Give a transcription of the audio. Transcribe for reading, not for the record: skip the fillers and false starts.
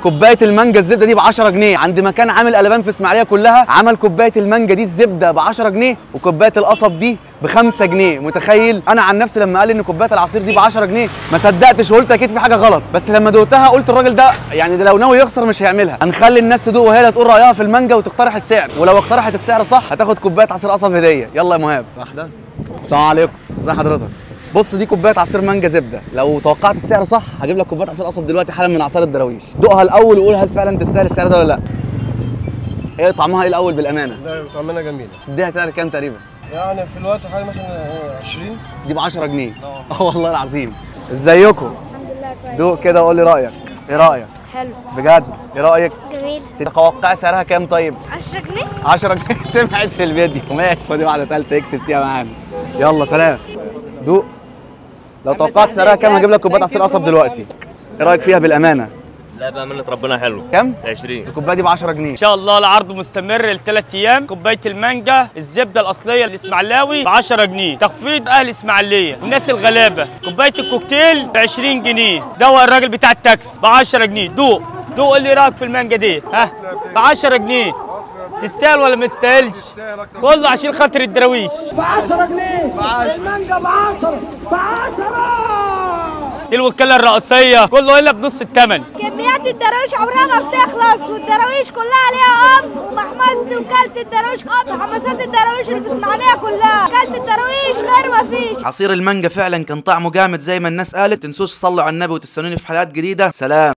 كوباية المانجا الزبدة دي ب 10 جنيه عند مكان عامل قلبان في اسماعيليه كلها، عمل كوباية المانجا دي الزبدة ب 10 جنيه وكوبايه القصب دي ب 5 جنيه. متخيل؟ انا عن نفسي لما قال ان كوباية العصير دي ب 10 جنيه ما صدقتش وقلت اكيد في حاجة غلط، بس لما دوقتها قلت الراجل ده يعني ده لو ناوي يخسر مش هيعملها. هنخلي الناس تدوق وهي اللي تقول رايها في المانجا وتقترح السعر، ولو اقترحت السعر صح هتاخد كوباية عصير قصب هديه. يلا يا مهاب. واحدة. السلام عليكم، ازي حضرتك؟ بص دي كوباية عصير مانجا زبدة، لو توقعت السعر صح هجيب لك كوباية عصير قصب دلوقتي حالا من عصير الدراويش. دوقها الاول وقول هل فعلا تستاهل السعر ده ولا لا. ايه طعمها ايه الاول بالامانة؟ لا طعمها جميلة. تديها سعر كام تقريبا؟ يعني في الوقت حوالي مثلا 20. دي ب 10 جنيه. اه والله العظيم. ازيكم؟ الحمد لله كويس. دوق كده وقول لي رايك. ايه رايك؟ حلو بجد. ايه رايك؟ جميل. تتوقعي سعرها كام طيب؟ 10 جنيه. 10 جنيه. سمعت في الفيديو. ماشي، خدي واحدة ثالثة اكسب فيها معانا. يلا سلام. دوق. لو توقعت سعرها كام هجيب لك كوباية عصير قصب دلوقتي. ايه رايك فيها بالامانة؟ لا بامانه ربنا حلو. كام؟ 20. الكوباية دي ب 10 جنيه. ان شاء الله العرض مستمر لثلاث ايام. كوباية المانجا الزبدة الاصلية الاسماعيلاوي ب 10 جنيه، تخفيض اهل اسماعيليه والناس الغلابة. كوباية الكوكتيل ب 20 جنيه، دواء الراجل بتاع التاكس ب 10 جنيه. دوق دوق قول لي رايك في المانجا دي. ها ب 10 جنيه تستاهل ولا ما تستاهلش؟ كله عشان خاطر الدراويش. ب 10 جنيه المانجا، ب 10 ب 10. دي الوكالة الرئيسية كله الا بنص الثمن. كميات الدراويش عمرها ما بتخلص، والدراويش كلها عليها ومحمصة وكالة الدراويش محمصات الدراويش اللي في اسماعيليه كلها، وكالة الدراويش غير ما فيش. عصير المانجا فعلا كان طعمه جامد زي ما الناس قالت. تنسوش تصلوا على النبي وتستنوني في حلقات جديدة. سلام.